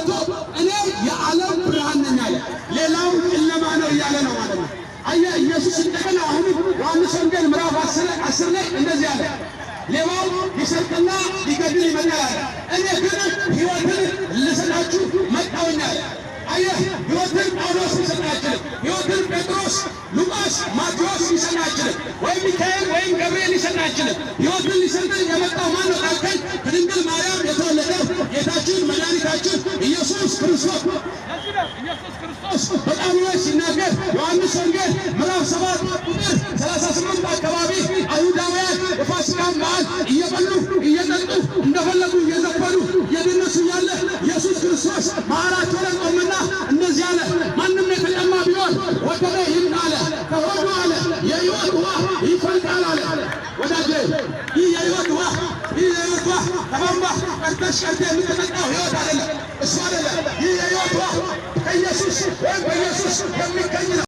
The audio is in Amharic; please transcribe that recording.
መጥቶ እኔ የዓለም ብርሃን ነኝ አለ። ሌላው ጨለማ ነው እያለ ነው ማለት ነው። አየህ፣ ኢየሱስ እንደገና አሁንም ዮሐንስ ወንጌል ምዕራፍ 10 ላይ እንደዚህ አለ። ሌባው ሊሰርቅና ሊገድል ይመጣል አለ። እኔ ግን ሕይወትን ልሰጣችሁ መጣሁኝ አለ። አየህ፣ ሕይወትን ጳውሎስ ሊሰጥ አይችልም። ሕይወትን ጴጥሮስ፣ ሉቃስ፣ ማቴዎስ ሊሰጥ አይችልም። ወይም ሚካኤል ወይም ገብርኤል ሊሰጥ አይችልም። ሕይወትን ሊሰጥ የመጣው ማን ነው ካልከኝ፣ ከድንግል ማርያም የተወለደው ጌታችን መድኃኒታችን ኢየሱስ ክርስቶስ። ኢየሱስ ክርስቶስ በቃሉ ላይ ሲናገር ዮሐንስ ወንጌል ምዕራፍ 7 ቁጥር 38 አካባቢ፣ አይሁዳውያን የፋሲካን በዓል እየበሉ፣ እየጠጡ፣ እንደፈለጉ እየዘፈኑ፣ እየደነሱ እያለ ኢየሱስ ክርስቶስ መሃላቸው ላይ ቆመና እንደዚህ አለ፣ ማንም የተጠማ ቢኖር ወደ እኔ ይምጣ አለ። ከሆዱ አለ የሕይወት ውሃ ይፈልቃል አለ። ወዳጄ፣ ይህ የሕይወት ውሃ ከቧንቧ ቀድተሽ ቀድተህ የምትጠጣው ሕይወት አይደለም። እሱ አይደለም። ይህ የሕይወት ውሃ ከኢየሱስ ወይም በኢየሱስ የሚገኘው